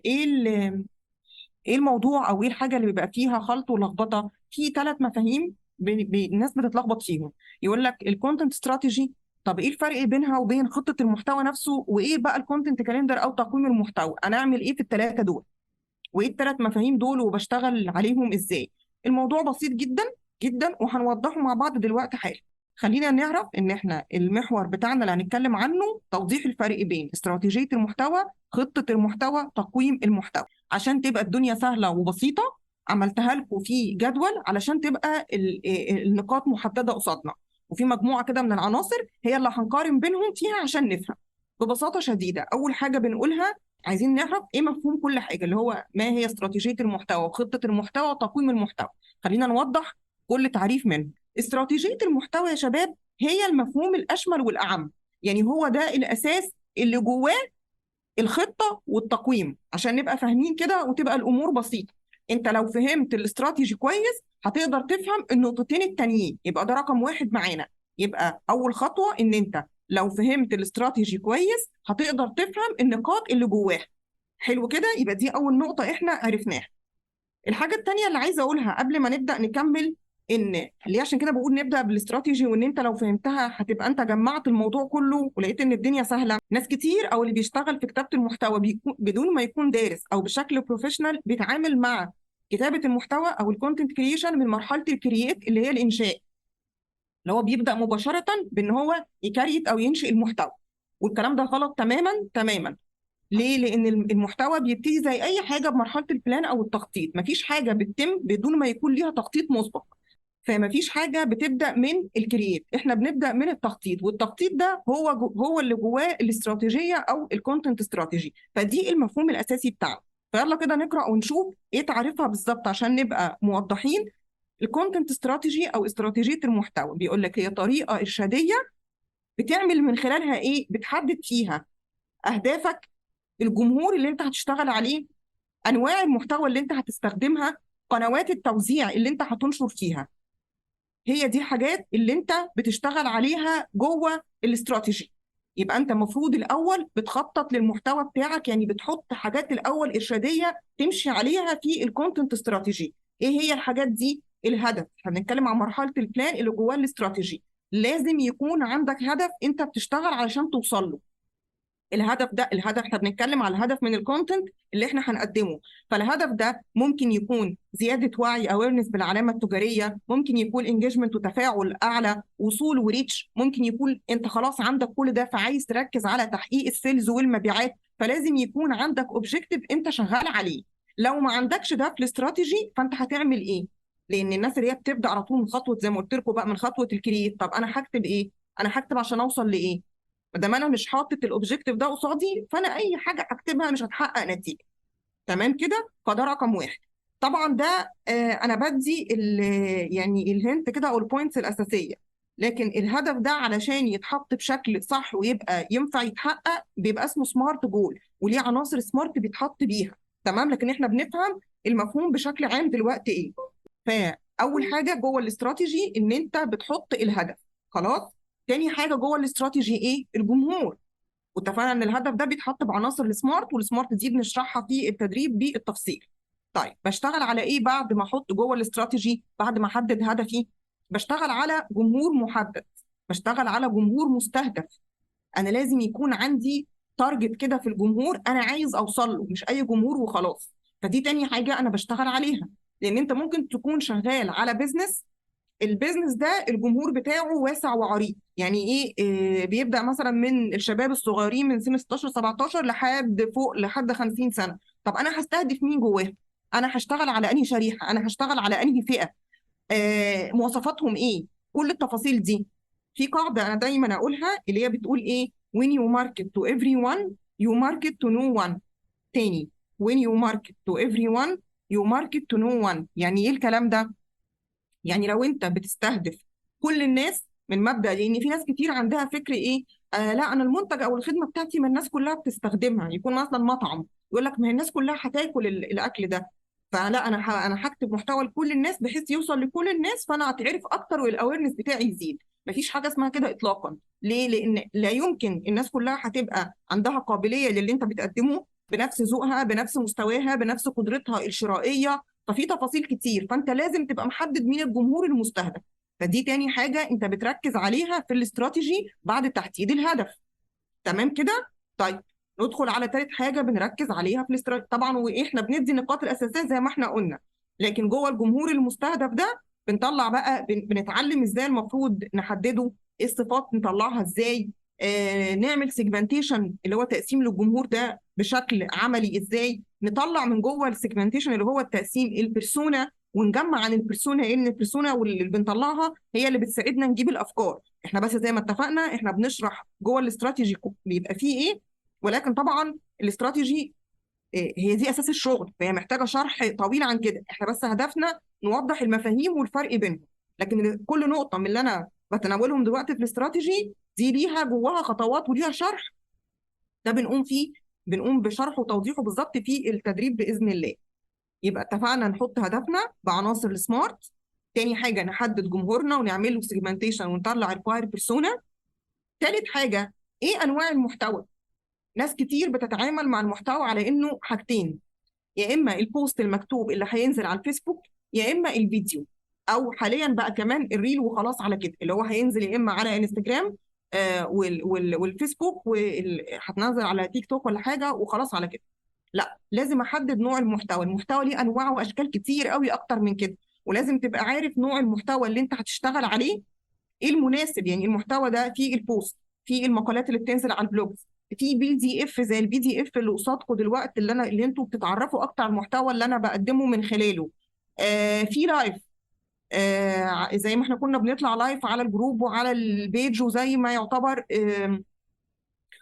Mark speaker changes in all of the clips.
Speaker 1: ايه ايه الموضوع او ايه الحاجة اللي بيبقى فيها خلط ولخبطه؟ في ثلاث مفاهيم الناس بتتلخبط فيهم. يقول لك ال content strategy، طب ايه الفرق بينها وبين خطه المحتوى نفسه؟ وايه بقى ال content calendar او تقويم المحتوى؟ انا اعمل ايه في الثلاثة دول؟ وايه الثلاث مفاهيم دول وبشتغل عليهم ازاي؟ الموضوع بسيط جدا جدا وهنوضحه مع بعض دلوقتي حالا. خلينا نعرف ان احنا المحور بتاعنا اللي هنتكلم عنه توضيح الفرق بين استراتيجية المحتوى، خطة المحتوى، تقويم المحتوى. عشان تبقى الدنيا سهلة وبسيطة عملتها لكم في جدول علشان تبقى النقاط محددة قصادنا، وفي مجموعة كده من العناصر هي اللي هنقارن بينهم فيها عشان نفهم ببساطة شديدة. أول حاجة بنقولها عايزين نعرف إيه مفهوم كل حاجة، اللي هو ما هي استراتيجية المحتوى وخطة المحتوى وتقويم المحتوى. خلينا نوضح كل تعريف منه. استراتيجية المحتوى يا شباب هي المفهوم الأشمل والأعم، يعني هو ده الأساس اللي جواه الخطة والتقويم، عشان نبقى فاهمين كده وتبقى الأمور بسيطة. أنت لو فهمت الاستراتيجي كويس هتقدر تفهم النقطتين التانيين، يبقى ده رقم واحد معانا. يبقى أول خطوة إن أنت لو فهمت الاستراتيجي كويس هتقدر تفهم النقاط اللي جواها. حلو كده، يبقى دي أول نقطة إحنا عرفناها. الحاجة التانية اللي عايزة أقولها قبل ما نبدأ نكمل، إن ليه عشان كده بقول نبدأ بالاستراتيجي، وإن أنت لو فهمتها هتبقى أنت جمعت الموضوع كله ولقيت إن الدنيا سهلة. ناس كتير أو اللي بيشتغل في كتابة المحتوى بيكون بدون ما يكون دارس أو بشكل professional بيتعامل مع كتابة المحتوى أو ال content creation من مرحلة ال create اللي هي الإنشاء، اللي هو بيبدأ مباشرة بإن هو ي create أو ينشئ المحتوى. والكلام ده غلط تماما تماما. ليه؟ لأن المحتوى بيبتدي زي أي حاجة بمرحلة ال plan أو التخطيط. مفيش حاجة بتتم بدون ما يكون ليها تخطيط مسبق، فمفيش حاجة بتبدأ من ال create، احنا بنبدأ من التخطيط، والتخطيط ده هو اللي جواه الاستراتيجية أو ال content strategy. فدي المفهوم الأساسي بتاعنا. فيلا كده نقرأ ونشوف ايه تعريفها بالظبط عشان نبقى موضحين. ال content strategy أو استراتيجية المحتوى بيقول لك هي طريقة إرشادية بتعمل من خلالها ايه؟ بتحدد فيها أهدافك، الجمهور اللي انت هتشتغل عليه، أنواع المحتوى اللي انت هتستخدمها، قنوات التوزيع اللي انت هتنشر فيها. هي دي الحاجات اللي انت بتشتغل عليها جوه الاستراتيجي. يبقى انت المفروض الاول بتخطط للمحتوى بتاعك، يعني بتحط حاجات الاول ارشاديه تمشي عليها في ال content strategy. ايه هي الحاجات دي؟ الهدف. احنا بنتكلم عن مرحلة ال plan اللي جوه الاستراتيجي. لازم يكون عندك هدف انت بتشتغل علشان توصل له. الهدف ده، الهدف احنا بنتكلم على الهدف من ال content اللي احنا هنقدمه. فالهدف ده ممكن يكون زيادة وعي awareness بالعلامة التجارية، ممكن يكون engagement وتفاعل اعلى، وصول و reach، ممكن يكون انت خلاص عندك كل ده فعايز تركز على تحقيق ال sales والمبيعات، فلازم يكون عندك objective انت شغال عليه. لو ما عندكش ده في الاستراتيجي فانت هتعمل ايه؟ لان الناس اللي هي بتبدا على طول من خطوة زي ما قلت لكم بقى، من خطوة ال create. طب انا هكتب ايه؟ انا هكتب عشان اوصل لايه؟ ما دام انا مش حاطط ال objective ده قصادي فانا اي حاجة هكتبها مش هتحقق نتيجة. تمام كده؟ فده رقم واحد. طبعا ده انا بدي يعني ال hint كده او ال points الاساسية، لكن الهدف ده علشان يتحط بشكل صح ويبقى ينفع يتحقق بيبقى اسمه SMART goal، وليه عناصر SMART بيتحط بيها. تمام؟ لكن احنا بنفهم المفهوم بشكل عام دلوقتي ايه. فاول حاجة جوه الاستراتيجي ان انت بتحط الهدف، خلاص. تاني حاجة جوه الاستراتيجي ايه؟ الجمهور. واتفقنا ان الهدف ده بيتحط بعناصر ال SMART، وال SMART دي بنشرحها في التدريب بالتفصيل. طيب بشتغل على ايه بعد ما احط جوه الاستراتيجي؟ بعد ما احدد هدفي بشتغل على جمهور محدد، بشتغل على جمهور مستهدف. انا لازم يكون عندي target كده في الجمهور انا عايز اوصل له، مش اي جمهور وخلاص. فدي تاني حاجة انا بشتغل عليها، لان انت ممكن تكون شغال على business، ال business ده الجمهور بتاعه واسع وعريض. يعني ايه؟ بيبدأ مثلا من الشباب الصغيرين من سن 16 17 لحد فوق لحد 50 سنة. طب انا هستهدف مين جواه؟ انا هشتغل على انهي شريحة؟ انا هشتغل على انهي فئة؟ مواصفاتهم ايه؟ كل التفاصيل دي. في قاعدة انا دايما اقولها اللي هي بتقول ايه؟ when you market to everyone you market to no one. تاني، when you market to everyone you market to no one. يعني ايه الكلام ده؟ يعني لو انت بتستهدف كل الناس من مبدأ، لان في ناس كتير عندها فكر ايه؟ لا انا المنتج او الخدمة بتاعتي ما الناس كلها بتستخدمها. يكون مثلا مطعم يقول لك ما هي الناس كلها هتاكل الاكل ده، فلا انا هكتب محتوى لكل الناس بحيث يوصل لكل الناس، فانا هتعرف اكتر وال awareness بتاعي يزيد. مفيش حاجة اسمها كده اطلاقا. ليه؟ لان لا يمكن الناس كلها هتبقى عندها قابلية للي انت بتقدمه. بنفس ذوقها، بنفس مستواها، بنفس قدرتها الشرائية. ففي تفاصيل كتير، فانت لازم تبقى محدد مين الجمهور المستهدف. فدي تاني حاجة انت بتركز عليها في الاستراتيجي بعد تحديد الهدف. تمام كده؟ طيب ندخل على تالت حاجة بنركز عليها في الاستراتيجي. طبعا واحنا بندي النقاط الاساسية زي ما احنا قلنا، لكن جوه الجمهور المستهدف ده بنطلع بقى، بنتعلم ازاي المفروض نحدده، ايه الصفات نطلعها ازاي، نعمل segmentation اللي هو تقسيم للجمهور ده بشكل عملي ازاي، نطلع من جوه ال segmentation اللي هو التقسيم ال persona، ونجمع عن ال persona ايه، ان ال persona واللي بنطلعها هي اللي بتساعدنا نجيب الافكار. احنا بس زي ما اتفقنا احنا بنشرح جوه الاستراتيجي بيبقى فيه ايه، ولكن طبعا الاستراتيجي هي دي اساس الشغل، فهي محتاجه شرح طويل عن كده. احنا بس هدفنا نوضح المفاهيم والفرق بينهم، لكن كل نقطة من اللي انا بتناولهم دلوقتي في الاستراتيجي دي ليها جواها خطوات وليها شرح، ده بنقوم بشرحه وتوضيحه بالظبط في التدريب باذن الله. يبقى اتفقنا نحط هدفنا بعناصر ال SMART، تاني حاجة نحدد جمهورنا ونعمل له segmentation ونطلع ال buyer persona. تالت حاجة ايه انواع المحتوى. ناس كتير بتتعامل مع المحتوى على انه حاجتين، يا اما ال post المكتوب اللي هينزل على الفيسبوك، يا اما الفيديو، او حاليا بقى كمان ال reel وخلاص على كده، اللي هو هينزل يا اما على انستجرام والفيسبوك وهتنزل على تيك توك ولا حاجة وخلاص على كده. لا، لازم احدد نوع المحتوى. المحتوى ليه انواع واشكال كتير قوي اكتر من كده، ولازم تبقى عارف نوع المحتوى اللي انت هتشتغل عليه ايه المناسب. يعني المحتوى ده فيه ال post، فيه المقالات اللي بتنزل على ال blogs، في PDF زي ال PDF اللي قصادكم دلوقتي اللي انتوا بتتعرفوا اكتر على المحتوى اللي انا بقدمه من خلاله، في live، زي ما احنا كنا بنطلع live على ال group وعلى ال page وزي ما يعتبر،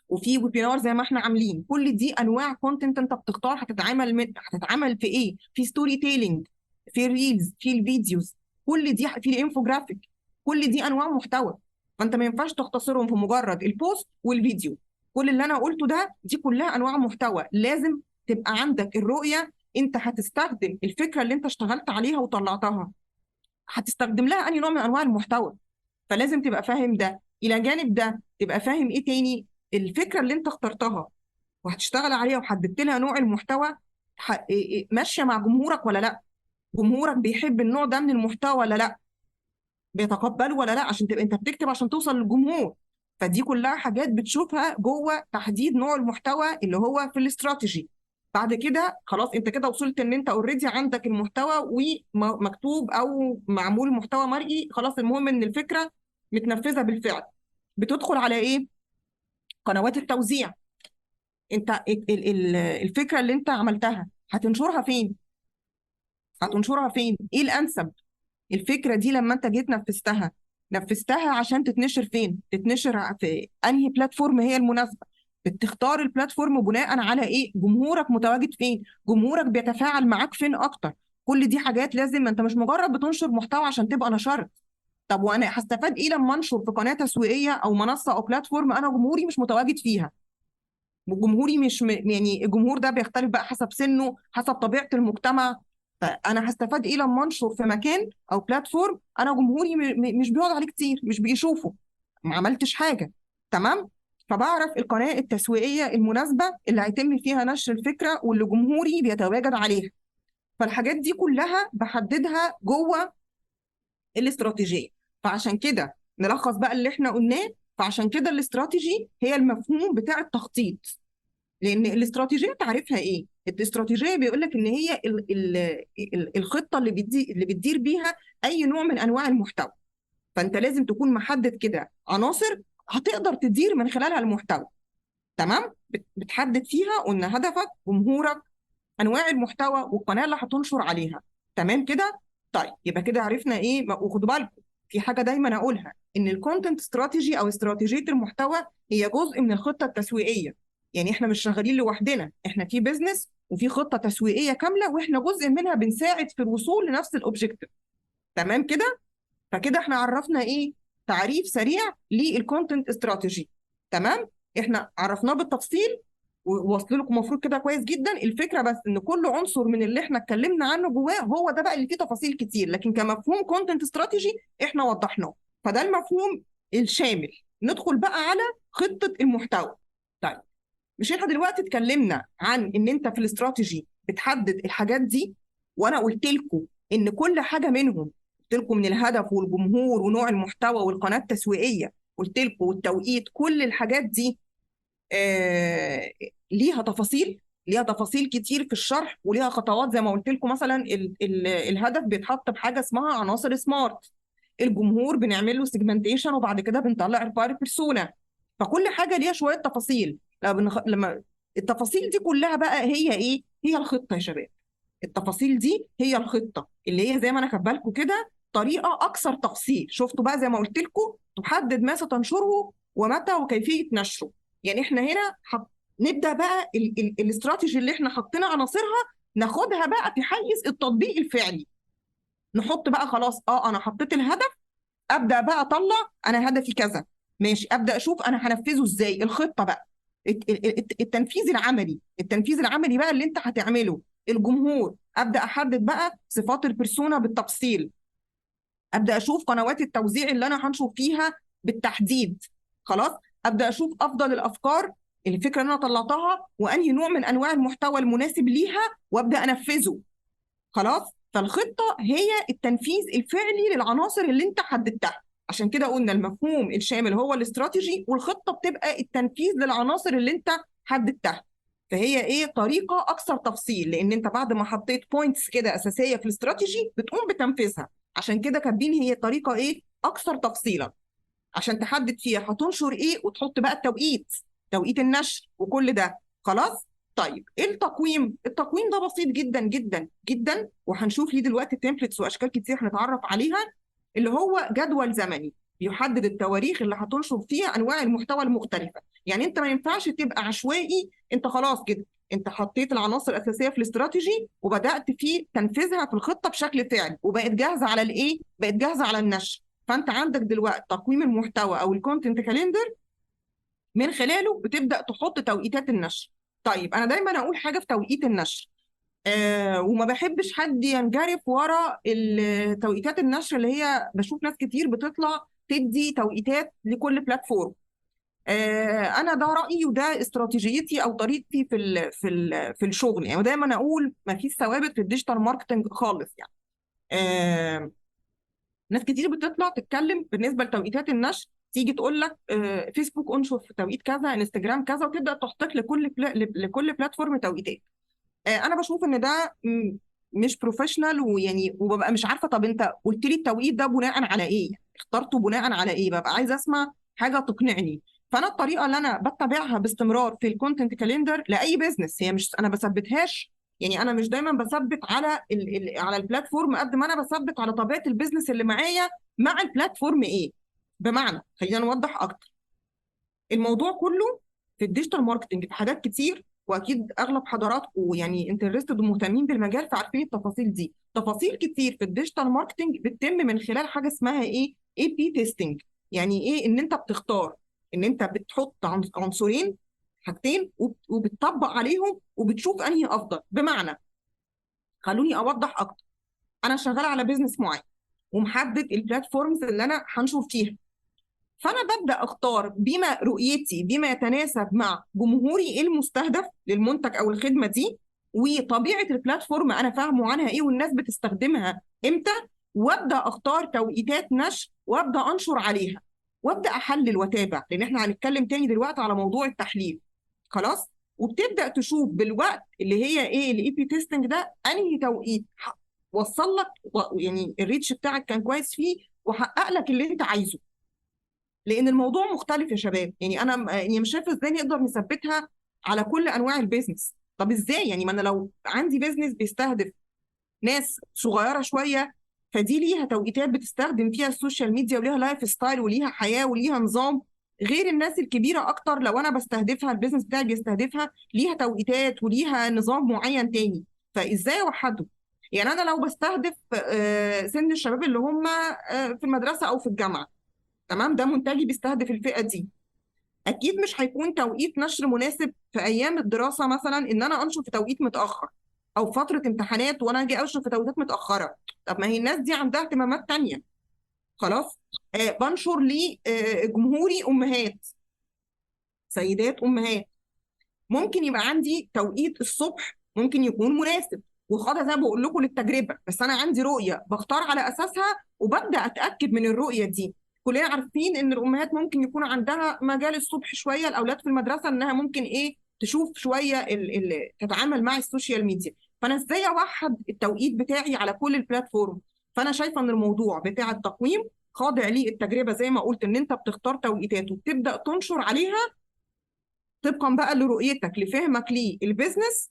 Speaker 1: وفي webinar زي ما احنا عاملين. كل دي انواع content انت بتختار هتتعامل في ايه، في storytelling، في ال reels، في ال videos، كل دي، في الانفوجرافيك، كل دي انواع محتوى. فانت ما ينفعش تختصرهم في مجرد ال post والفيديو. كل اللي انا قلته ده دي كلها انواع محتوى، لازم تبقى عندك الرؤية انت هتستخدم الفكرة اللي انت اشتغلت عليها وطلعتها هتستخدم لها انهي نوع من انواع المحتوى، فلازم تبقى فاهم ده. الى جانب ده تبقى فاهم ايه تاني، الفكرة اللي انت اخترتها وهتشتغل عليها وحددت لها نوع المحتوى ماشية مع جمهورك ولا لا، جمهورك بيحب النوع ده من المحتوى ولا لا، بيتقبله ولا لا، عشان تبقى انت بتكتب عشان توصل للجمهور. فدي كلها حاجات بتشوفها جوه تحديد نوع المحتوى اللي هو في الاستراتيجي. بعد كده خلاص انت كده وصلت ان انت already عندك المحتوى ومكتوب او معمول محتوى مرئي، خلاص المهم ان الفكرة متنفذه بالفعل. بتدخل على ايه؟ قنوات التوزيع. انت الفكرة اللي انت عملتها هتنشرها فين؟ هتنشرها فين؟ ايه الانسب؟ الفكرة دي لما انت جيت نفذتها عشان تتنشر فين؟ تتنشر في انهي platform هي المناسبة؟ بتختار ال platform بناء على ايه؟ جمهورك متواجد فين؟ جمهورك بيتفاعل معاك فين اكتر؟ كل دي حاجات لازم، انت مش مجرد بتنشر محتوى عشان تبقى نشرت. طب وانا هستفاد ايه لما انشر في قناة تسويقية او منصة او platform انا جمهوري مش متواجد فيها؟ جمهوري مش يعني الجمهور ده بيختلف بقى حسب سنة، حسب طبيعة المجتمع. فانا هستفاد ايه لما انشر في مكان او platform انا جمهوري مش بيقعد عليه كتير، مش بيشوفه، ما عملتش حاجة. تمام؟ فبعرف القناة التسويقية المناسبة اللي هيتم فيها نشر الفكرة واللي جمهوري بيتواجد عليها. فالحاجات دي كلها بحددها جوه الاستراتيجية. فعشان كده نلخص بقى اللي احنا قلناه. فعشان كده الاستراتيجي هي المفهوم بتاع التخطيط، لان الاستراتيجية تعرفها ايه؟ الاستراتيجية بيقول لك ان هي الخطة اللي بتدير بيها اي نوع من انواع المحتوى. فانت لازم تكون محدد كده عناصر هتقدر تدير من خلالها المحتوى. تمام؟ بتحدد فيها قلنا هدفك، جمهورك، انواع المحتوى، والقناة اللي هتنشر عليها. تمام كده؟ طيب يبقى كده عرفنا ايه. وخدوا بالكم في حاجة دايما اقولها، ان ال content strategy او استراتيجية المحتوى هي جزء من الخطة التسويقية. يعني احنا مش شغالين لوحدنا، احنا في business وفي خطه تسويقية كاملة واحنا جزء منها، بنساعد في الوصول لنفس ال objective. تمام كده؟ فكده احنا عرفنا ايه؟ تعريف سريع لل content strategy. تمام؟ احنا عرفناه بالتفصيل ووصل لكم المفروض كده كويس جدا الفكرة، بس ان كل عنصر من اللي احنا اتكلمنا عنه جواه هو ده بقى اللي فيه تفاصيل كتير، لكن كمفهوم content strategy احنا وضحناه. فده المفهوم الشامل. ندخل بقى على خطه المحتوى. طيب مش احنا دلوقتي اتكلمنا عن ان انت في الاستراتيجي بتحدد الحاجات دي، وانا قلت لكم ان كل حاجة منهم، قلت لكم من الهدف والجمهور ونوع المحتوى والقناة التسويقية، قلت لكم والتوقيت، كل الحاجات دي ليها تفاصيل، ليها تفاصيل كتير في الشرح، وليها خطوات زي ما قلت لكم. مثلا الهدف بيتحط بحاجة اسمها عناصر SMART، الجمهور بنعمل له segmentation، وبعد كده بنطلع ال buyer persona. فكل حاجة ليها شوية تفاصيل. لما التفاصيل دي كلها بقى هي ايه؟ هي الخطة يا شباب. التفاصيل دي هي الخطة اللي هي زي ما انا كاتبه لكم كده، طريقه اكثر تفصيل. شفتوا بقى زي ما قلت لكم، تحدد ما ستنشره ومتى وكيفية نشره. يعني احنا هنا نبدا بقى الاستراتيجي اللي احنا حطينا عناصرها، ناخدها بقى في حيز التطبيق الفعلي. نحط بقى خلاص، انا حطيت الهدف، ابدا بقى اطلع انا هدفي كذا، ماشي، ابدا اشوف انا هنفذه ازاي. الخطة بقى، التنفيذ العملي، التنفيذ العملي بقى اللي انت هتعمله. الجمهور، ابدا احدد بقى صفات ال persona بالتفصيل، ابدا اشوف قنوات التوزيع اللي انا هنشر فيها بالتحديد، خلاص، ابدا اشوف افضل الافكار، الفكرة اللي انا طلعتها، وانهي نوع من انواع المحتوى المناسب ليها، وابدا انفذه. خلاص، فالخطه هي التنفيذ الفعلي للعناصر اللي انت حددتها. عشان كده قلنا المفهوم الشامل هو الاستراتيجي، والخطه بتبقى التنفيذ للعناصر اللي انت حددتها. فهي ايه؟ طريقه اكثر تفصيل، لان انت بعد ما حطيت points كده اساسية في الاستراتيجي بتقوم بتنفيذها. عشان كده كاتبين هي طريقه ايه؟ اكثر تفصيلا، عشان تحدد فيها هتنشر ايه، وتحط بقى التوقيت، توقيت النشر وكل ده. خلاص؟ طيب ايه التقويم؟ التقويم ده بسيط جدا جدا جدا، وهنشوف ليه دلوقتي templates واشكال كتير هنتعرف عليها، اللي هو جدول زمني بيحدد التواريخ اللي هتنشر فيها انواع المحتوى المختلفة. يعني انت ما ينفعش تبقى عشوائي، انت خلاص كده انت حطيت العناصر الاساسية في الاستراتيجي وبدات في تنفيذها في الخطة بشكل فعلي، وبقت جاهزة على الايه؟ بقت جاهزة على النشر. فانت عندك دلوقتي تقويم المحتوى او ال content calendar، من خلاله بتبدا تحط توقيتات النشر. طيب انا دايما اقول حاجة في توقيت النشر، وما بحبش حد ينجرف ورا توقيتات النشر، اللي هي بشوف ناس كتير بتطلع تدي توقيتات لكل platform. انا ده رايي وده استراتيجيتي او طريقتي في الشغل يعني. ودايما اقول ما فيش ثوابت في ال digital marketing خالص يعني. ناس كتير بتطلع تتكلم بالنسبة لتوقيتات النشر، تيجي تقول لك فيسبوك انشر في توقيت كذا، انستجرام كذا، وتبدا تحط لكل platform توقيتات. انا بشوف ان ده مش professional، ويعني وببقى مش عارفه طب انت قلت لي التوقيت ده بناء على ايه؟ اخترته بناء على ايه؟ ببقى عايزه اسمع حاجة تقنعني. فانا الطريقة اللي انا بتبعها باستمرار في ال content calendar لاي business، هي مش انا بثبتهاش، يعني انا مش دايما بثبت على على ال platform قد ما انا بثبت على طبيعة ال business اللي معايا مع ال platform ايه. بمعنى خلينا نوضح اكتر، الموضوع كله في ال digital marketing في حاجات كتير، واكيد اغلب حضراتكم يعني interested ومهتمين بالمجال فعارفين التفاصيل دي. تفاصيل كتير في ال digital marketing بتتم من خلال حاجة اسمها ايه؟ A/B testing. يعني ايه؟ ان انت بتختار، ان انت بتحط عنصرين، حاجتين، وبتطبق عليهم وبتشوف انهي افضل. بمعنى خلوني اوضح اكتر، انا شغالة على business معين ومحدد ال platforms اللي انا هنشر فيها، فانا ببدا اختار بما رؤيتي، بما يتناسب مع جمهوري المستهدف للمنتج او الخدمة دي، وطبيعه ال platform انا فاهمه عنها ايه والناس بتستخدمها امتى، وابدا اختار توقيتات نشر وابدا انشر عليها وابدا احلل واتابع، لان احنا هنتكلم تاني دلوقتي على موضوع التحليل. خلاص؟ وبتبدا تشوف بالوقت اللي هي ايه ال A/B testing ده، انهي توقيت وصل لك، يعني ال reach بتاعك كان كويس فيه وحقق لك اللي انت عايزه. لان الموضوع مختلف يا شباب، يعني انا يعني مش شايفه ازاي نقدر نثبتها على كل انواع ال business. طب ازاي يعني؟ ما انا لو عندي business بيستهدف ناس صغيرة شوية، فدي ليها توقيتات بتستخدم فيها ال social media، وليها lifestyle وليها حياة وليها نظام، غير الناس الكبيرة اكتر لو انا بستهدفها، ال business بتاعي بيستهدفها، ليها توقيتات وليها نظام معين تاني. فازاي اوحده؟ يعني انا لو بستهدف سن الشباب اللي هم في المدرسة او في الجامعة، تمام، ده منتجي بيستهدف الفئة دي، اكيد مش هيكون توقيت نشر مناسب في ايام الدراسة مثلا ان انا انشر في توقيت متاخر، او فترة امتحانات وانا اجي انشر في توقيتات متاخرة. طب ما هي الناس دي عندها اهتمامات تانية. خلاص، بنشر لجمهوري امهات، سيدات امهات، ممكن يبقى عندي توقيت الصبح ممكن يكون مناسب، وخاضع زي ما بقول لكم للتجربه، بس انا عندي رؤية بختار على اساسها وببدا اتاكد من الرؤية دي. كلنا عارفين ان الامهات ممكن يكون عندها مجال الصبح شوية، الاولاد في المدرسة، انها ممكن ايه تشوف شوية تتعامل مع ال social media. فانا ازاي اوحد التوقيت بتاعي على كل ال platform؟ فانا شايفه ان الموضوع بتاع التقويم خاضع للتجربه زي ما قلت، ان انت بتختار توقيتات وبتبدا تنشر عليها طبقا بقى لرؤيتك، لفهمك لل business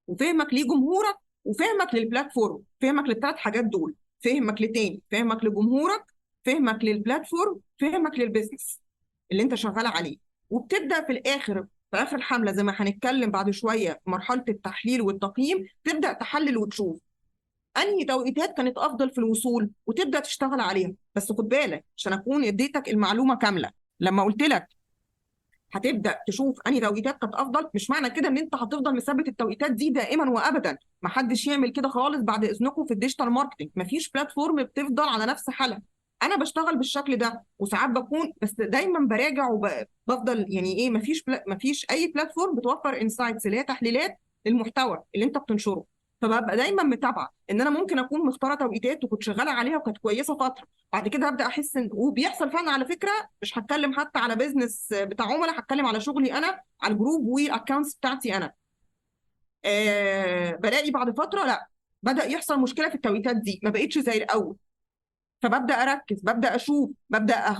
Speaker 1: وفهمك لجمهورك وفهمك لل platform، فهمك للثلاث حاجات دول، فهمك لتاني، فهمك لجمهورك، فهمك لل platform، فهمك لل business اللي انت شغال عليه. وبتبدا في الاخر، في اخر الحملة زي ما هنتكلم بعد شوية في مرحلة التحليل والتقييم، تبدا تحلل وتشوف انهي توقيتات كانت افضل في الوصول وتبدا تشتغل عليها. بس خد بالك عشان اكون اديتك المعلومة كاملة، لما قلت لك هتبدا تشوف انهي توقيتات كانت افضل، مش معنى كده ان انت هتفضل مثبت التوقيتات دي دائما وابدا. ما حدش يعمل كده خالص بعد اذنكم في ال digital marketing، مفيش platform بتفضل على نفس حالها. انا بشتغل بالشكل ده وساعات بكون، بس دايما براجع وبفضل يعني ايه، مفيش اي platform بتوفر insights اللي هي تحليلات للمحتوى اللي انت بتنشره. فببقى دايما متابعه ان انا ممكن اكون مختاره توقيتات وكنت شغالة عليها وكانت كويسة فترة، بعد كده هبدا احس ان، وبيحصل فعلا على فكرة، مش هتكلم حتى على business بتاع عملاء، هتكلم على شغلي انا، على ال group وال accounts بتاعتي انا. بلاقي بعد فترة لا، بدا يحصل مشكلة في التوقيتات دي، ما بقتش زي الاول. فببدا اركز، ببدا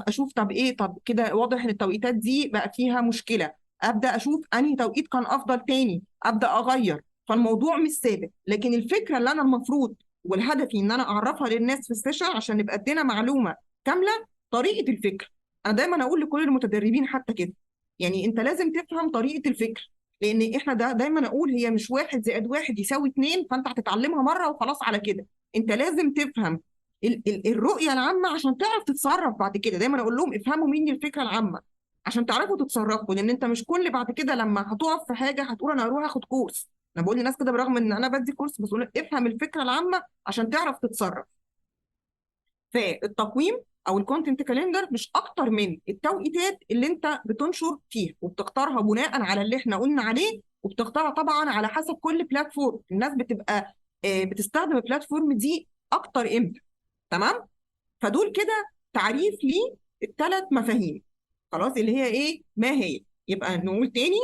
Speaker 1: اشوف طب ايه، طب كده واضح ان التوقيتات دي بقى فيها مشكلة، ابدا اشوف انهي توقيت كان افضل تاني، ابدا اغير. فالموضوع مش ثابت، لكن الفكرة اللي انا المفروض والهدفي ان انا اعرفها للناس في ال session عشان نبقى ادينا معلومة كاملة، طريقه الفكر. انا دايما اقول لكل المتدربين حتى كده، يعني انت لازم تفهم طريقه الفكر، لان احنا ده دايما اقول هي مش 1 زائد 1 يساوي 2، فانت هتتعلمها مرة وخلاص على كده. انت لازم تفهم الرؤية العامة عشان تعرف تتصرف بعد كده. دايما اقول لهم افهموا مني الفكرة العامة عشان تعرفوا تتصرفوا، لان انت مش كل بعد كده لما هتقف في حاجة هتقول انا هروح اخد كورس. انا بقول للناس كده برغم ان انا بدي كورس، بس بقول افهم الفكرة العامة عشان تعرف تتصرف. فالتقويم او ال content calendar مش اكتر من التوقيتات اللي انت بتنشر فيها وبتختارها بناء على اللي احنا قلنا عليه، وبتختارها طبعا على حسب كل platform. الناس بتبقى بتستخدم ال platform دي اكتر امتى. تمام؟ فدول كده تعريف للثلاث مفاهيم خلاص، اللي هي ايه؟ ما هي؟ يبقى نقول تاني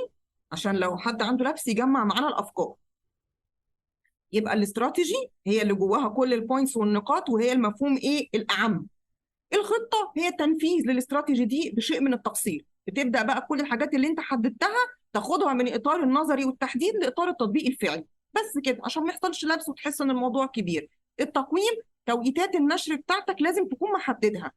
Speaker 1: عشان لو حد عنده لبس يجمع معانا الافكار. يبقى الاستراتيجي هي اللي جواها كل ال points والنقاط، وهي المفهوم ايه؟ الاعم. الخطة هي التنفيذ للاستراتيجي دي بشيء من التفصيل، بتبدا بقى كل الحاجات اللي انت حددتها تاخدها من اطار النظري والتحديد لاطار التطبيق الفعلي، بس كده عشان ما يحصلش لبس وتحس ان الموضوع كبير. التقويم توقيتات النشر بتاعتك لازم تكون محددها،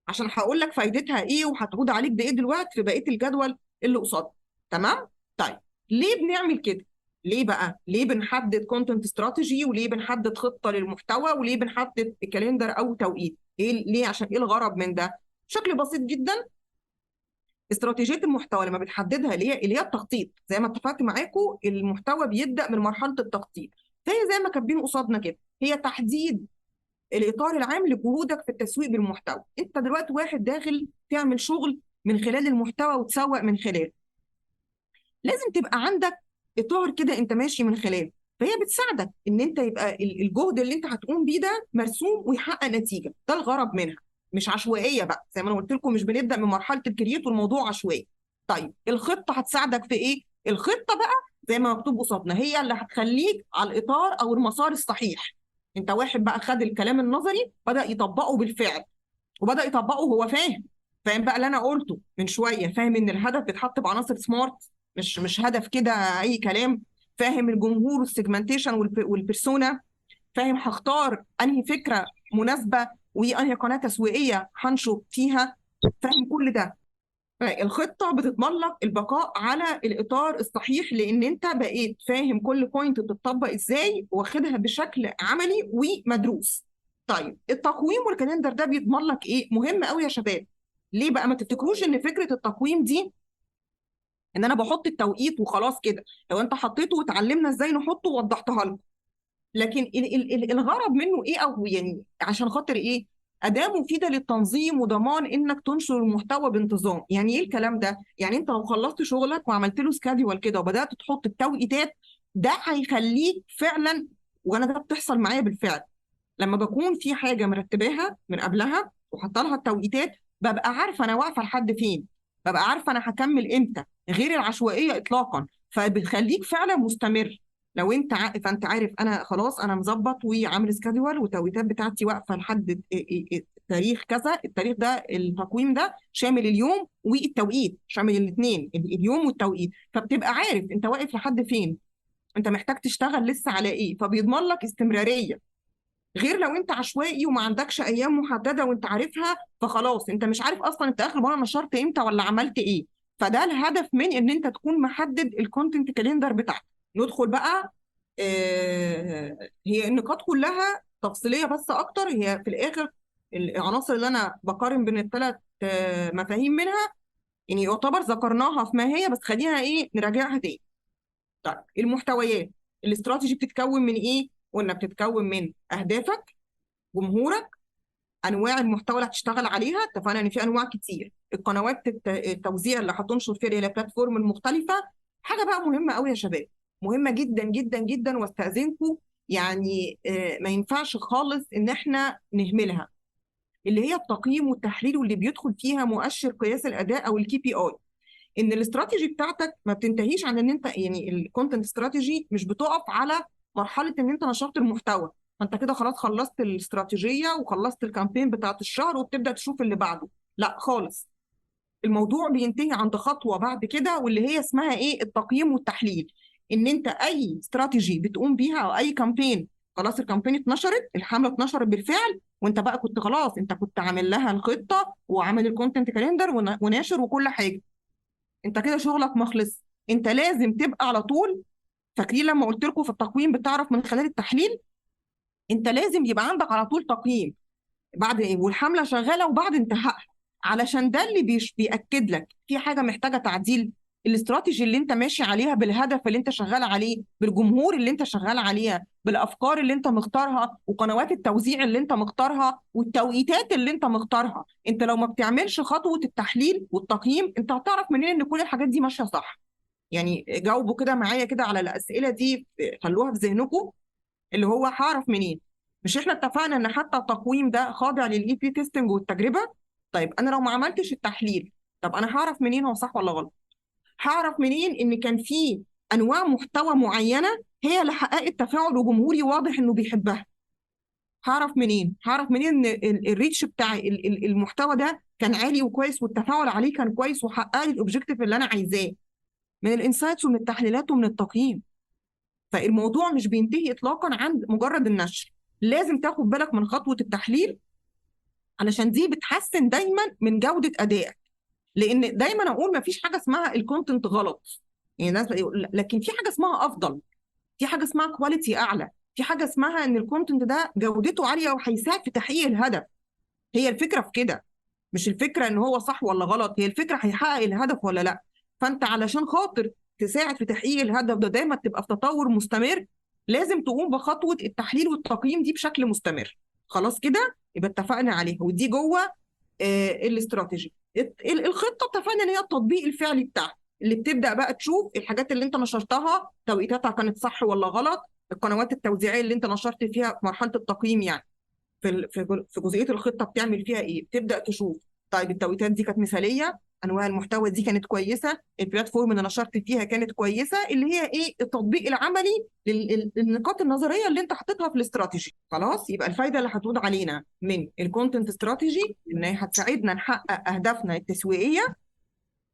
Speaker 1: عشان هقول لك فايدتها ايه وهتعود عليك بايه دلوقتي في بقية الجدول اللي قصادك. تمام؟ طيب ليه بنعمل كده؟ ليه بقى؟ ليه بنحدد content strategy، وليه بنحدد خطه للمحتوى، وليه بنحدد calendar او توقيت؟ ايه ليه؟ عشان ايه الغرض من ده؟ بشكل بسيط جدا، استراتيجية المحتوى لما بتحددها اللي هي التخطيط، زي ما اتفقت معاكم المحتوى بيبدا من مرحلة التخطيط، فهي زي ما كاتبين قصادنا كده، هي تحديد الاطار العام لجهودك في التسويق بالمحتوى. انت دلوقتي واحد داخل تعمل شغل من خلال المحتوى وتسوق من خلاله، لازم تبقى عندك اطار كده انت ماشي من خلاله، فهي بتساعدك ان انت يبقى الجهد اللي انت هتقوم بيه ده مرسوم ويحقق نتيجة. ده الغرض منها، مش عشوائية بقى زي ما انا قلت لكم، مش بنبدا من مرحلة ال create والموضوع عشوائي. طيب الخطة هتساعدك في ايه؟ الخطة بقى زي ما مكتوب قصادنا هي اللي هتخليك على الاطار او المسار الصحيح. انت واحد بقى خد الكلام النظري بدا يطبقه بالفعل، وبدا يطبقه وهو فاهم بقى اللي انا قلته من شوية، فاهم ان الهدف بيتحط بعناصر SMART، مش هدف كده اي كلام، فاهم الجمهور وال segmentation وال persona، فاهم هختار انهي فكرة مناسبة وانهي قناة تسويقية هنشر فيها، فاهم كل ده. فالخطه بتتملق البقاء على الاطار الصحيح، لان انت بقيت فاهم كل point بتطبق ازاي واخدها بشكل عملي ومدروس. طيب التقويم وال calendar ده بيضمن لك ايه؟ مهم قوي يا شباب. ليه بقى؟ ما تفتكروش ان فكرة التقويم دي ان انا بحط التوقيت وخلاص كده، لو انت حطيته وتعلمنا ازاي نحطه ووضحتها لكم، لكن الغرض منه ايه، او يعني عشان خاطر ايه؟ اداه مفيدة للتنظيم وضمان انك تنشر المحتوى بانتظام. يعني ايه الكلام ده؟ يعني انت لو خلصت شغلك وعملت له schedule كده وبدات تحط التوقيتات، ده هيخليك فعلا، وانا ده بتحصل معايا بالفعل، لما بكون في حاجة مرتباها من قبلها وحاطه لها التوقيتات، ببقى عارفه انا واقفة لحد فين، ببقى عارفه انا هكمل امتى، غير العشوائية اطلاقا. فبتخليك فعلا مستمر. لو انت فانت عارف انا خلاص انا مظبط وعامل schedule والتوقيتات بتاعتي واقفة لحد تاريخ كذا، التاريخ ده التقويم ده شامل اليوم والتوقيت، شامل الاثنين اليوم والتوقيت، فبتبقى عارف انت واقف لحد فين، انت محتاج تشتغل لسه على ايه، فبيضمن لك استمرارية. غير لو انت عشوائي وما عندكش ايام محددة وانت عارفها، فخلاص انت مش عارف اصلا انت اخر مرة نشرت امتى ولا عملت ايه. فده الهدف من ان انت تكون محدد ال content calendar بتاعك. ندخل بقى هي النقاط كلها تفصيلية بس اكتر، هي في الاخر العناصر اللي انا بقارن بين الثلاث مفاهيم منها، يعني يعتبر ذكرناها في ما هي، بس خلينا ايه نراجعها تاني. طيب المحتويات، الاستراتيجي بتتكون من ايه؟ قلنا بتتكون من اهدافك، جمهورك، انواع المحتوى اللي هتشتغل عليها، اتفقنا ان في انواع كتير، القنوات التوزيع اللي هتنشر فيها اللي هي ال platform المختلفة. حاجة بقى مهمة قوي يا شباب، مهمة جدا جدا جدا، واستاذنكم يعني ما ينفعش خالص ان احنا نهملها، اللي هي التقييم والتحليل، واللي بيدخل فيها مؤشر قياس الاداء او ال KPI. ان الاستراتيجي بتاعتك ما بتنتهيش عن ان انت يعني ال content strategy مش بتقف على مرحلة ان انت نشرت المحتوى، فانت كده خلاص خلصت الاستراتيجية وخلصت ال campaign بتاعت الشهر وبتبدا تشوف اللي بعده. لا خالص، الموضوع بينتهي عند خطوة بعد كده واللي هي اسمها ايه؟ التقييم والتحليل. ان انت اي استراتيجي بتقوم بيها او اي campaign، خلاص ال campaign اتنشرت، الحملة اتنشرت بالفعل، وانت بقى كنت خلاص انت كنت عامل لها الخطة وعامل ال content calendar وناشر وكل حاجة، انت كده شغلك مخلص. انت لازم تبقى على طول، فاكرين لما قلت لكم في التقويم بتعرف من خلال التحليل؟ انت لازم يبقى عندك على طول تقييم بعد والحمله شغالة وبعد انتهائها، علشان ده اللي بيأكد لك في حاجة محتاجه تعديل. الاستراتيجي اللي انت ماشي عليها، بالهدف اللي انت شغال عليه، بالجمهور اللي انت شغال عليها، بالافكار اللي انت مختارها، وقنوات التوزيع اللي انت مختارها، والتوقيتات اللي انت مختارها. انت لو ما بتعملش خطوة التحليل والتقييم، انت هتعرف منين ان كل الحاجات دي ماشية صح؟ يعني جاوبوا كده معايا كده على الاسئلة دي، خلوها في ذهنكم، اللي هو هعرف منين؟ مش احنا اتفقنا ان حتى التقويم ده خاضع لل A/B testing والتجربة؟ طيب انا لو ما عملتش التحليل، طب انا هعرف منين هو صح ولا غلط؟ هعرف منين ان كان في انواع محتوى معينة هي اللي حققت تفاعل وجمهوري واضح انه بيحبها؟ هعرف منين؟ هعرف منين ان ال reach بتاع المحتوى ده كان عالي وكويس والتفاعل عليه كان كويس وحقق لي ال objective اللي انا عايزاه؟ من ال insights ومن التحليلات ومن التقييم. فالموضوع مش بينتهي اطلاقا عند مجرد النشر، لازم تاخد بالك من خطوة التحليل، علشان دي بتحسن دايما من جوده ادائك. لان دايما اقول ما فيش حاجة اسمها ال content غلط، يعني الناس، لكن في حاجة اسمها افضل، في حاجة اسمها quality اعلى، في حاجة اسمها ان ال content ده جودته عالية وهيساعد في تحقيق الهدف. هي الفكرة في كده، مش الفكرة ان هو صح ولا غلط، هي الفكرة هيحقق الهدف ولا لا. فانت علشان خاطر تساعد في تحقيق الهدف ده دايما تبقى في تطور مستمر، لازم تقوم بخطوة التحليل والتقييم دي بشكل مستمر. خلاص كده يبقى اتفقنا عليها، ودي جوه الاستراتيجي. الخطة اتفقنا ان هي التطبيق الفعلي بتاعها، اللي بتبدا بقى تشوف الحاجات اللي انت نشرتها توقيتاتها كانت صح ولا غلط، القنوات التوزيعيه اللي انت نشرت فيها في مرحلة التقييم، يعني في جزئية الخطة بتعمل فيها ايه، بتبدا تشوف طيب التوقيتات دي كانت مثاليه، انواع المحتوى دي كانت كويسة، ال platform اللي نشرت فيها كانت كويسة، اللي هي ايه التطبيق العملي للنقاط النظرية اللي انت حاططها في الاستراتيجي. خلاص يبقى الفايدة اللي هتعود علينا من ال content strategy ان هي هتساعدنا نحقق اهدافنا التسويقية،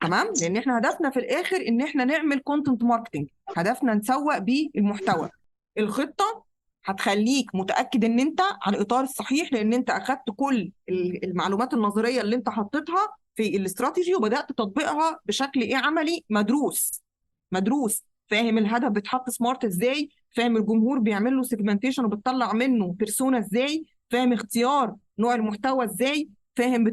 Speaker 1: تمام؟ لان احنا هدفنا في الاخر ان احنا نعمل content marketing، هدفنا نسوق بيه المحتوى. الخطة هتخليك متاكد ان انت على الاطار الصحيح، لان انت اخدت كل المعلومات النظرية اللي انت حطيتها في الاستراتيجي وبدات تطبيقها بشكل ايه عملي مدروس، مدروس، فاهم الهدف بيتحط SMART ازاي، فاهم الجمهور بيعمل له segmentation وبتطلع منه persona ازاي، فاهم اختيار نوع المحتوى ازاي، فاهم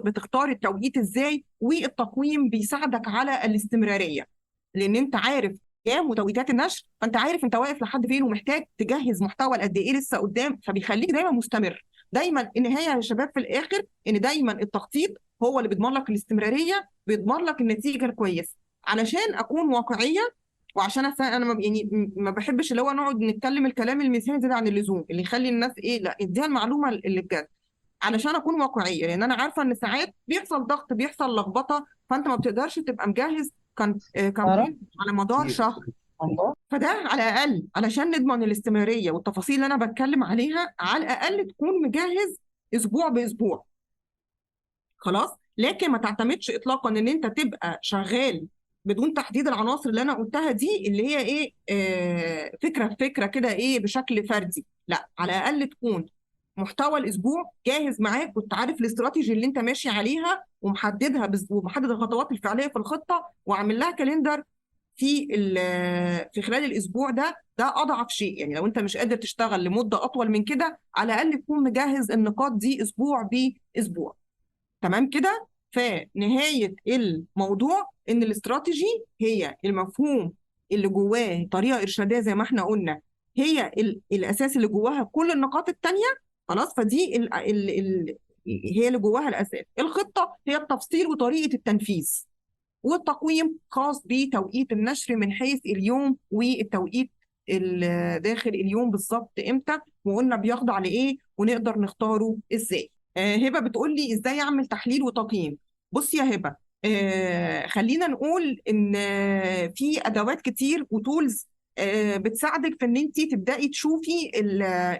Speaker 1: بتختار التوقيت ازاي، والتقويم بيساعدك على الاستمرارية، لان انت عارف وتوقيتات النشر، فانت عارف انت واقف لحد فين ومحتاج تجهز محتوى قد ايه لسه قدام، فبيخليك دايما مستمر. دايما النهاية يا شباب في الاخر ان دايما التخطيط هو اللي بيضمن لك الاستمرارية، بيضمن لك النتيجة الكويسة. علشان اكون واقعية وعشان انا ما يعني ما بحبش اللي هو نقعد نتكلم الكلام المثالي زيادة عن اللزوم اللي يخلي الناس ايه، لا اديها المعلومة اللي بجد. علشان اكون واقعية، لان انا عارفه ان ساعات بيحصل ضغط، بيحصل لخبطة، فانت ما بتقدرش تبقى مجهز campaign على مدار شهر. فده على الاقل علشان نضمن الاستمرارية والتفاصيل اللي انا بتكلم عليها، على الاقل تكون مجهز اسبوع باسبوع. خلاص، لكن ما تعتمدش اطلاقا ان انت تبقى شغال بدون تحديد العناصر اللي انا قلتها دي، اللي هي ايه، فكرة فكرة كده ايه بشكل فردي. لا، على الاقل تكون محتوى الاسبوع جاهز معاك، وانت عارف الاستراتيجي اللي انت ماشي عليها ومحددها ومحدد الخطوات الفعلية في الخطة، وعامل لها calendar في خلال الاسبوع ده. ده اضعف شيء، يعني لو انت مش قادر تشتغل لمدة اطول من كده، على الاقل تكون مجهز النقاط دي اسبوع باسبوع. تمام كده؟ فنهايه الموضوع ان الاستراتيجي هي المفهوم اللي جواه طريقه ارشاديه زي ما احنا قلنا، هي الاساس اللي جواها كل النقاط التانية. خلاص، فدي ال ال ال هي اللي جواها الاساس. الخطة هي التفصيل وطريقه التنفيذ، والتقويم خاص بتوقيت النشر من حيث اليوم والتوقيت داخل اليوم بالظبط امتى، وقلنا بيخضع لايه ونقدر نختاره ازاي. هبه بتقول لي ازاي اعمل تحليل وتقييم. بصي يا هبه، خلينا نقول ان في ادوات كتير و tools بتساعدك في ان انت تبداي تشوفي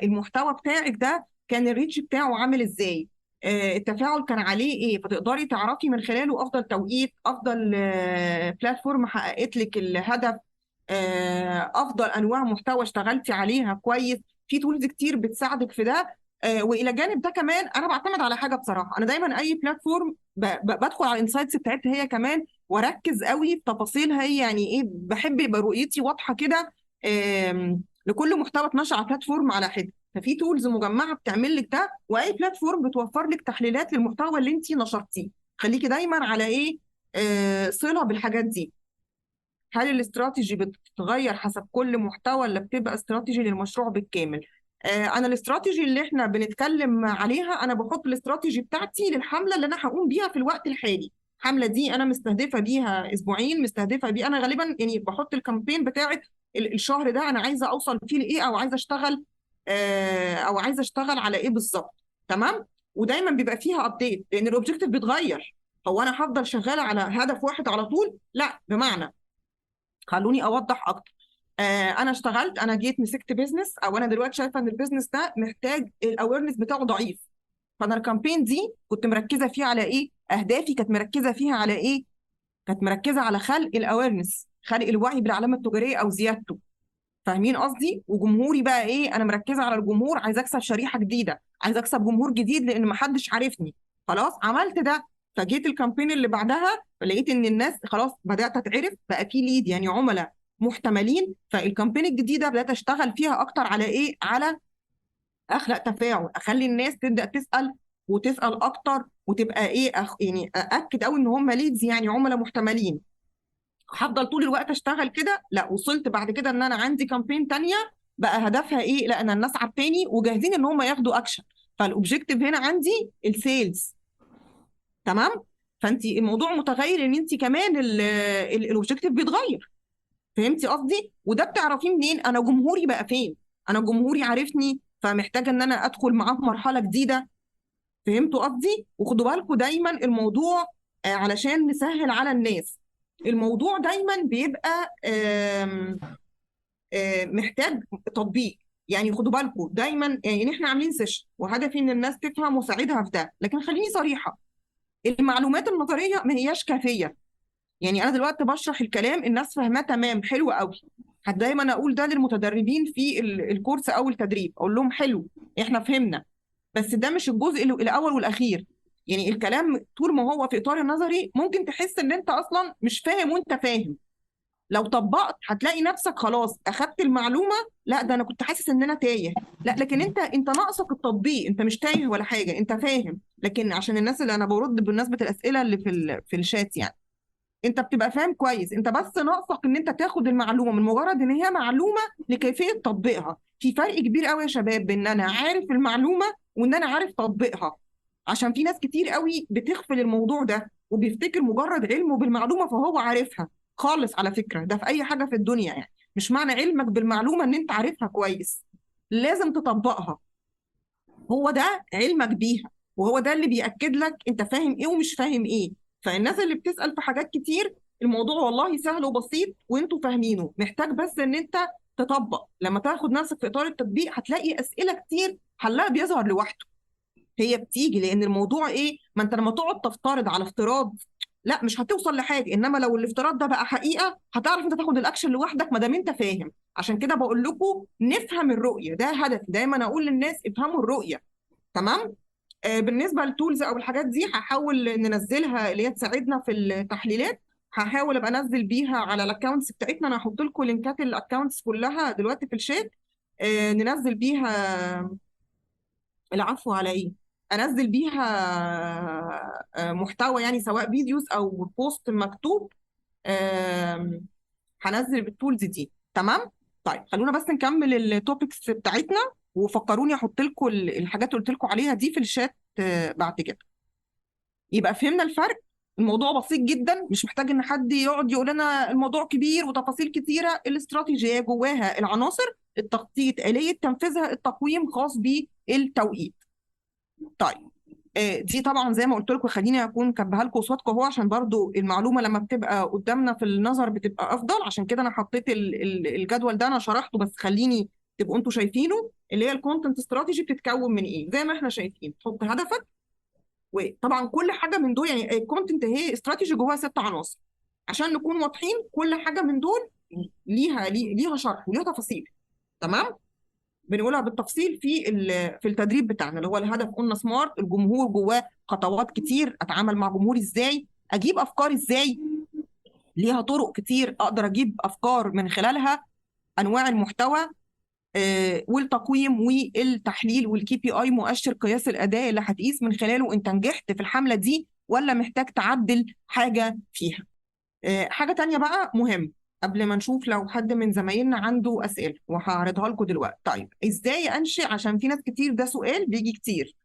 Speaker 1: المحتوى بتاعك ده كان ال reach بتاعه عامل ازاي، التفاعل كان عليه ايه، فتقدري تعرفي من خلاله افضل توقيت، افضل platform حققت لك الهدف، افضل انواع محتوى اشتغلتي عليها كويس. في tools كتير بتساعدك في ده. والى جانب ده كمان انا بعتمد على حاجة بصراحة، انا دايما اي platform بدخل على ال insights بتاعتها هي كمان، واركز قوي في تفاصيلها هي، يعني ايه، بحب يبقى رؤيتي واضحة كده لكل محتوى اتنشر على platform على حده. ففي tools مجمعة بتعمل لك ده، واي platform بتوفر لك تحليلات للمحتوى اللي انت نشرتيه. خليكي دايما على ايه، صله بالحاجات دي. هل الاستراتيجي بتتغير حسب كل محتوى ولا بتبقى استراتيجي للمشروع بالكامل؟ انا الاستراتيجي اللي احنا بنتكلم عليها، انا بحط الاستراتيجي بتاعتي للحملة اللي انا هقوم بيها في الوقت الحالي. الحملة دي انا مستهدفه بيها اسبوعين، مستهدفه بيها انا غالبا يعني بحط ال campaign بتاعت الشهر ده انا عايزه اوصل فيه لايه، او عايزه اشتغل، او عايزه اشتغل على ايه بالظبط. تمام؟ ودايما بيبقى فيها update لان ال objective بيتغير. هو انا هفضل شغالة على هدف واحد على طول؟ لا. بمعنى خلوني اوضح اكتر. انا اشتغلت، انا جيت مسكت business، او انا دلوقتي شايفه ان ال business ده محتاج ال awareness بتاعه ضعيف، فانا ال campaign دي كنت مركزه فيها على ايه؟ اهدافي كانت مركزه فيها على ايه؟ كانت مركزه على خلق ال awareness، خلق الوعي بالعلامة التجارية او زيادته. فاهمين قصدي؟ وجمهوري بقى ايه؟ انا مركزه على الجمهور، عايزه اكسب شريحة جديدة، عايزه اكسب جمهور جديد لان ما حدش عارفني. خلاص عملت ده، فجيت ال campaign اللي بعدها لقيت ان الناس خلاص بدات اتعرف، بقى في lead يعني عملاء محتملين. فال campaign الجديدة بدات اشتغل فيها اكتر على ايه؟ على اخلق تفاعل، اخلي الناس تبدا تسال وتسال اكتر، وتبقى ايه يعني ااكد قوي ان هم leads يعني عملاء محتملين. هفضل طول الوقت اشتغل كده؟ لا. وصلت بعد كده ان انا عندي campaign تانية بقى هدفها ايه؟ لا، انا الناس عارفاني وجاهزين ان هم ياخدوا اكشن، فال objective هنا عندي ال sales. تمام؟ فانت الموضوع متغير، ان انت كمان ال objective بيتغير. فهمتي قصدي؟ وده بتعرفيه منين؟ انا جمهوري بقى فين؟ انا جمهوري عارفني، فمحتاجه ان انا ادخل معاه في مرحلة جديدة. فهمتوا قصدي؟ وخدوا بالكم دايما الموضوع علشان نسهل على الناس، الموضوع دايما بيبقى آم، آم، محتاج تطبيق. يعني خدوا بالكم دايما، يعني احنا عاملين session وهدفي ان الناس تفهم وساعدها في ده، لكن خليني صريحه، المعلومات النظرية ما هياش كافيه. يعني انا دلوقتي بشرح الكلام الناس فاهماه تمام، حلو قوي. دايما اقول ده للمتدربين في الكورس او التدريب، اقول لهم حلو احنا فهمنا، بس ده مش الجزء الاول والاخير. يعني الكلام طول ما هو في اطار النظري ممكن تحس ان انت اصلا مش فاهم وانت فاهم. لو طبقت هتلاقي نفسك خلاص اخدت المعلومة، لا ده انا كنت حاسس ان انا تايه، لا لكن انت ناقصك التطبيق، انت مش تايه ولا حاجة، انت فاهم. لكن عشان الناس اللي انا برد بالنسبة الاسئلة اللي في الشات يعني. انت بتبقى فاهم كويس، انت بس ناقصك ان انت تاخد المعلومة من مجرد ان هي معلومة لكيفية تطبيقها. في فرق كبير قوي يا شباب بان انا عارف المعلومة وان انا عارف تطبيقها، عشان في ناس كتير قوي بتغفل الموضوع ده وبيفتكر مجرد علمه بالمعلومه فهو عارفها خالص. على فكرة ده في اي حاجة في الدنيا، يعني مش معنى علمك بالمعلومه ان انت عارفها كويس، لازم تطبقها. هو ده علمك بيها وهو ده اللي بيأكد لك انت فاهم ايه ومش فاهم ايه. فالناس اللي بتسأل في حاجات كتير، الموضوع والله سهل وبسيط وانتوا فاهمينه، محتاج بس ان انت تطبق. لما تاخد نفسك في اطار التطبيق هتلاقي اسئلة كتير حلها بيظهر لوحده، هي بتيجي. لان الموضوع ايه؟ ما انت لما تقعد تفترض على افتراض لا مش هتوصل لحاجة، انما لو الافتراض ده بقى حقيقة هتعرف انت تاخد الاكشن لوحدك ما دام انت فاهم. عشان كده بقول لكم نفهم الرؤية، ده هدفي دايما اقول للناس افهموا الرؤية. تمام؟ بالنسبة لل tools او الحاجات دي هحاول ننزلها اللي هي تساعدنا في التحليلات، هحاول ابقى انزل بيها على ال accounts بتاعتنا. انا هحط لكم لينكات ال accounts كلها دلوقتي في الشات. ننزل بيها، العفو على ايه، انزل بيها محتوى يعني سواء videos او post مكتوب. هنزل بال tools دي. تمام؟ طيب خلونا بس نكمل ال topics بتاعتنا، وفكروني احط لكم الحاجات اللي قلت لكم عليها دي في الشات بعد كده. يبقى فهمنا الفرق، الموضوع بسيط جدا، مش محتاج ان حد يقعد يقول لنا الموضوع كبير وتفاصيل كتيرة. الاستراتيجية جواها العناصر، التخطيط، آلية تنفيذها، التقويم خاص بالتوقيت. طيب دي طبعا زي ما قلت لكم خليني اكون كاتباها لكم قصادكم اهو، عشان برضو المعلومة لما بتبقى قدامنا في النظر بتبقى افضل. عشان كده انا حطيت الجدول ده، انا شرحته بس خليني تبقوا انتوا شايفينه، اللي هي ال content strategy بتتكون من ايه. زي ما احنا شايفين تحط هدفك، وطبعا كل حاجة من دول يعني ال content هي استراتيجي جواها 6 عناصر، عشان نكون واضحين كل حاجة من دول ليها شرح وليها تفاصيل. تمام؟ بنقولها بالتفصيل في التدريب بتاعنا اللي هو الهدف قلنا SMART، الجمهور جواه خطوات كتير، اتعامل مع جمهوري ازاي، اجيب افكار ازاي، ليها طرق كتير اقدر اجيب افكار من خلالها، انواع المحتوى، والتقويم والتحليل وال KPI مؤشر قياس الاداء اللي هتقيس من خلاله انت نجحت في الحملة دي ولا محتاج تعدل حاجة فيها. حاجة تانية بقى مهم قبل ما نشوف لو حد من زمايلنا عنده اسئلة وهعرضها لكم دلوقتي. طيب ازاي انشئ، عشان في ناس كتير ده سؤال بيجي كتير،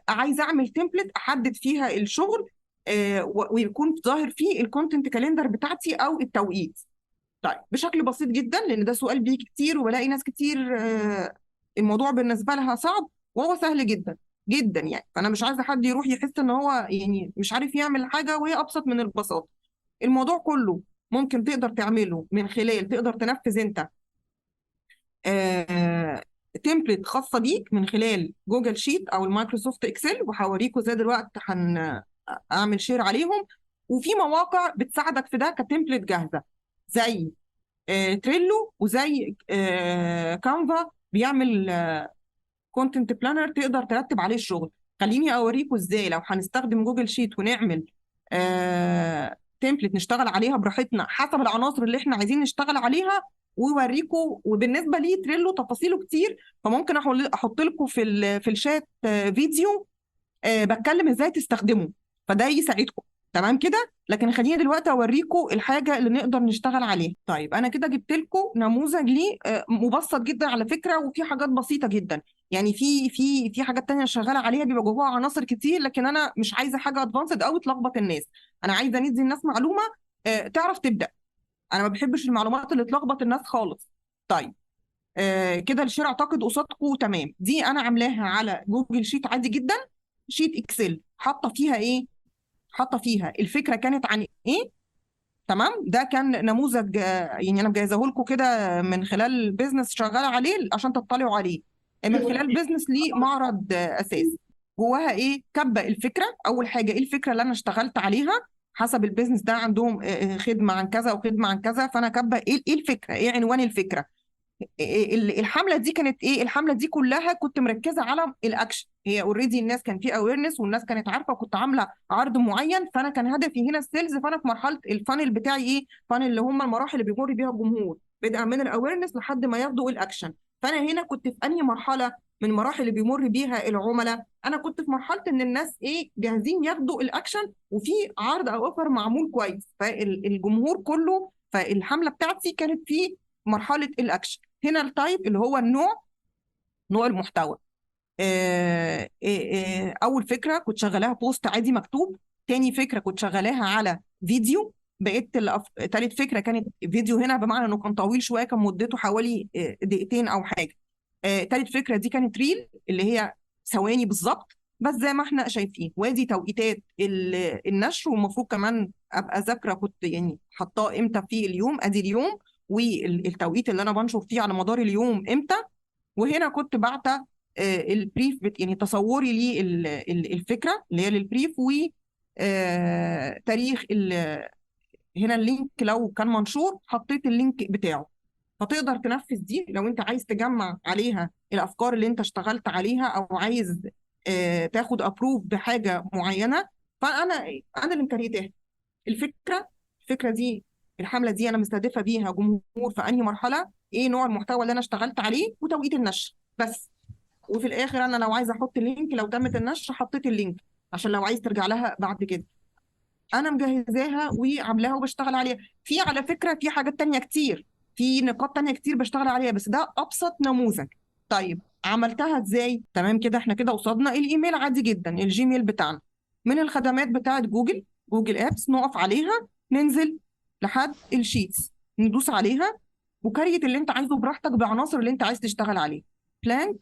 Speaker 1: عايزه اعمل template احدد فيها الشغل، ويكون ظاهر فيه ال content calendar بتاعتي او التوقيت. طيب بشكل بسيط جدا، لان ده سؤال بيجي كتير وبلاقي ناس كتير الموضوع بالنسبة لها صعب، وهو سهل جدا جدا يعني. فانا مش عايزه حد يروح يحس ان هو يعني مش عارف يعمل حاجة، وهي ابسط من البساطة. الموضوع كله ممكن تقدر تعمله من خلال، تقدر تنفذ انت template خاصة بيك من خلال Google Sheet او ال Microsoft Excel، وهوريكم ازاي دلوقتي هنعمل share عليهم. وفي مواقع بتساعدك في ده ك template جاهزة زي Trello وزي Canva، بيعمل content planner تقدر ترتب عليه الشغل. خليني اوريكم ازاي لو هنستخدم Google Sheet ونعمل template نشتغل عليها براحتنا حسب العناصر اللي احنا عايزين نشتغل عليها، ويوريكم. وبالنسبة لي Trello تفاصيله كتير، فممكن احط لكم في الشات فيديو بتكلم ازاي تستخدمه، فده يساعدكم. تمام كده؟ لكن خليني دلوقتي اوريكم الحاجة اللي نقدر نشتغل عليها. طيب انا كده جبت لكم نموذج ليه مبسط جدا على فكرة، وفي حاجات بسيطة جدا يعني، في في في حاجات تانية شغالة عليها بيبقى جواها عناصر كتير، لكن انا مش عايزه حاجة advanced قوي تلخبط الناس. انا عايزه ندي الناس معلومة تعرف تبدا. انا ما بحبش المعلومات اللي تلخبط الناس خالص. طيب كده ال share اعتقد قصادكم. تمام، دي انا عاملاها على Google Sheet عادي جدا، sheet Excel، حاطه فيها ايه؟ حاطه فيها الفكرة كانت عن ايه. تمام، ده كان نموذج يعني انا مجهزاه لكم كده من خلال business شغالة عليه عشان تطلعوا عليه، من خلال business ليه معرض اساس. جواها ايه؟ كبه الفكرة. اول حاجة ايه الفكرة اللي انا اشتغلت عليها حسب ال business ده، عندهم خدمة عن كذا وخدمه عن كذا، فانا كبه ايه الفكرة، ايه عنوان الفكرة، الحملة دي كانت ايه. الحملة دي كلها كنت مركزه على الاكشن، هي already الناس كان في awareness والناس كانت عارفه، وكنت عامله عرض معين، فانا كان هدفي هنا ال sales. فانا في مرحلة ال funnel بتاعي ايه؟ funnel اللي هم المراحل اللي بيمر بيها الجمهور، بدءا من ال awareness لحد ما ياخدوا الاكشن. فانا هنا كنت في انهي مرحلة من المراحل اللي بيمر بيها العملاء؟ انا كنت في مرحلة ان الناس ايه، جاهزين ياخدوا الاكشن، وفي عرض او offer معمول كويس، فالجمهور كله، فالحمله بتاعتي كانت في مرحلة الاكشن. هنا ال type اللي هو النوع، نوع المحتوى. اول فكرة كنت شغلاها post عادي مكتوب، تاني فكرة كنت شغلاها على فيديو، تالت فكرة كانت فيديو هنا بمعنى انه كان طويل شوية، كان مدته حوالي دقيقتين او حاجة. تالت فكرة دي كانت reel اللي هي ثواني بالظبط، بس زي ما احنا شايفين. وادي توقيتات النشر، والمفروض كمان ابقى ذاكره كنت يعني حطاه امتى في اليوم، ادي اليوم والتوقيت اللي انا بنشر فيه على مدار اليوم امتى. وهنا كنت بعته ال brief يعني تصوري للفكرة اللي هي لل brief، و تاريخ هنا ال link لو كان منشور حطيت ال link بتاعه. فتقدر تنفذ دي لو انت عايز تجمع عليها الافكار اللي انت اشتغلت عليها، او عايز تاخد approve بحاجة معينة. فانا اللي مكريتها الفكرة دي، الحملة دي انا مستهدفه بيها جمهور في انهي مرحلة، ايه نوع المحتوى اللي انا اشتغلت عليه، وتوقيت النشر بس. وفي الاخر انا لو عايزه احط ال link لو تمت النشر حطيت ال link عشان لو عايز ترجع لها بعد كده. انا مجهزاها وعاملاها وبشتغل عليها. في على فكرة في حاجات تانية كتير، في نقاط تانية كتير بشتغل عليها، بس ده ابسط نموذج. طيب عملتها ازاي؟ تمام كده، احنا كده قصادنا الايميل عادي جدا، ال Gmail بتاعنا من الخدمات بتاعت جوجل، Google Apps، نقف عليها، ننزل لحد ال Sheets، ندوس عليها و create اللي انت عايزه براحتك بعناصر اللي انت عايز تشتغل عليه، blank،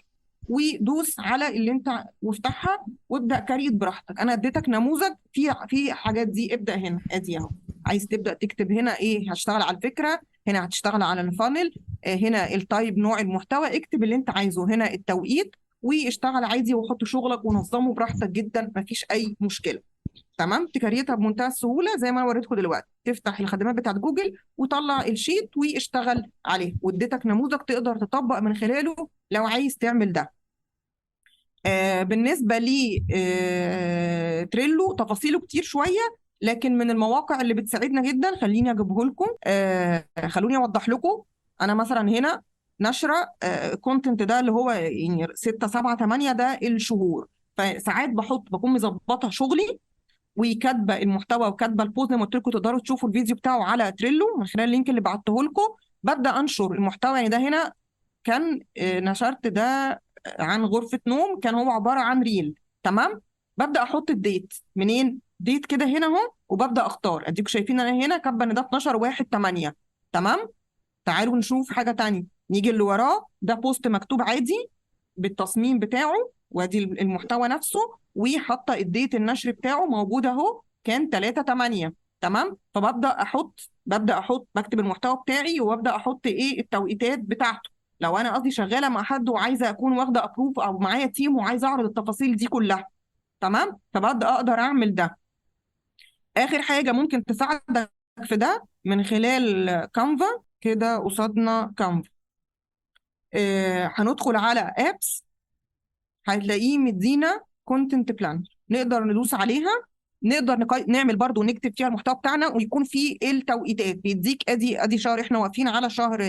Speaker 1: ودوس على اللي انت وافتحها وابدا create براحتك. انا اديتك نموذج في حاجات دي، ابدا هنا، ادي اهو. عايز تبدا تكتب هنا ايه، هشتغل على الفكرة، هنا هتشتغل على ال funnel، هنا ال type نوع المحتوى، اكتب اللي انت عايزه، هنا التوقيت، واشتغل عادي وحط شغلك ونظمه براحتك جدا، مفيش اي مشكلة. تمام، تكريتها بمنتهى السهولة زي ما انا وريتكم دلوقتي. تفتح الخدمات بتاعت جوجل وطلع ال sheet واشتغل عليه، واديتك نموذج تقدر تطبق من خلاله لو عايز تعمل ده. بالنسبة ل Trello تفاصيله كتير شوية، لكن من المواقع اللي بتساعدنا جدا. خليني اجيبه لكم، خلوني اوضح لكم. انا مثلا هنا نشره content ده اللي هو يعني 6 7 8 ده الشهور، فساعات بكون مظبطه شغلي وكاتبه المحتوى وكاتبه ال post زي ما قلت لكم، تقدروا تشوفوا الفيديو بتاعه على Trello من خلال ال link اللي بعته لكم. ببدا انشر المحتوى، يعني ده هنا كان نشرت ده عن غرفة نوم، كان هو عبارة عن reel. تمام، ببدا احط ال date منين، date كده هنا اهو، وببدا اختار. اديكم شايفين انا هنا كاتبه ان ده 12/1/8. تمام، تعالوا نشوف حاجة تانية، نيجي اللي وراه، ده post مكتوب عادي بالتصميم بتاعه، وادي المحتوى نفسه، وحاطه ال date النشر بتاعه موجود اهو، كان 3/8. تمام، فببدا احط، ببدا احط بكتب المحتوى بتاعي وابدا احط ايه التوقيتات بتاعته. لو انا قصدي شغالة مع حد وعايزه اكون واخده approve او معايا team وعايزه اعرض التفاصيل دي كلها، تمام، فببدا اقدر اعمل ده. اخر حاجة ممكن تساعدك في ده من خلال Canva، كده قصادنا Canva، هندخل على apps، هتلاقيه مدينا content plan، نقدر ندوس عليها، نقدر نعمل برضو نكتب فيها المحتوى بتاعنا ويكون فيه التوقيتات. بيديك ادي شهر، احنا واقفين على شهر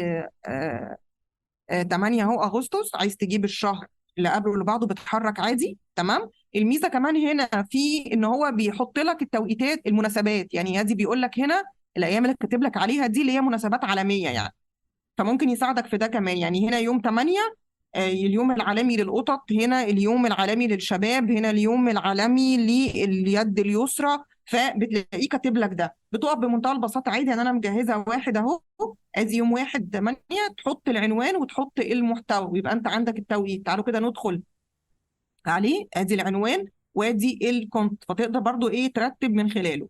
Speaker 1: 8 اهو اغسطس، عايز تجيب الشهر اللي قبله واللي بعده بتحرك عادي. تمام، الميزة كمان هنا في ان هو بيحط لك التوقيتات المناسبات، يعني ادي بيقول لك هنا الايام اللي كاتب لك عليها دي اللي هي مناسبات عالمية يعني، فممكن يساعدك في ده كمان. يعني هنا يوم 8 اليوم العالمي للقطط، هنا اليوم العالمي للشباب، هنا اليوم العالمي لليد اليسرى، فبتلاقيه كاتب لك ده. بتقف بمنتهى البساطة عادي، يعني انا مجهزة واحد اهو، ادي يوم 1/8، تحط العنوان وتحط المحتوى ويبقى انت عندك التوقيت. تعالوا كده ندخل عليه، ادي العنوان وادي ال content، فتقدر برضو ايه ترتب من خلاله.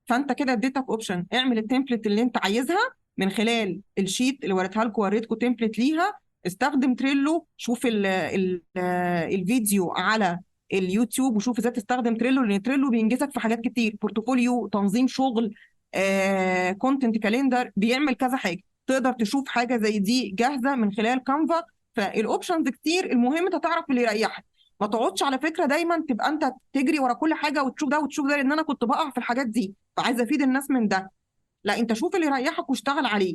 Speaker 1: فانت كده اديتك option، اعمل ال template اللي انت عايزها من خلال ال sheet اللي وريتها لكم، وريتكم template ليها. استخدم Trello، شوف ال ال الفيديو على اليوتيوب وشوف ازاي تستخدم Trello، لان Trello بينجزك في حاجات كتير، portfolio، تنظيم شغل، content calendar، بيعمل كذا حاجة. تقدر تشوف حاجة زي دي جاهزة من خلال Canva، فال options كتير. المهم انت تعرف اللي يريحك، ما تقعدش على فكرة دايما تبقى انت تجري ورا كل حاجة وتشوف ده وتشوف ده، لان انا كنت بقع في الحاجات دي، فعايزه افيد الناس من ده. لا، انت شوف اللي يريحك واشتغل عليه.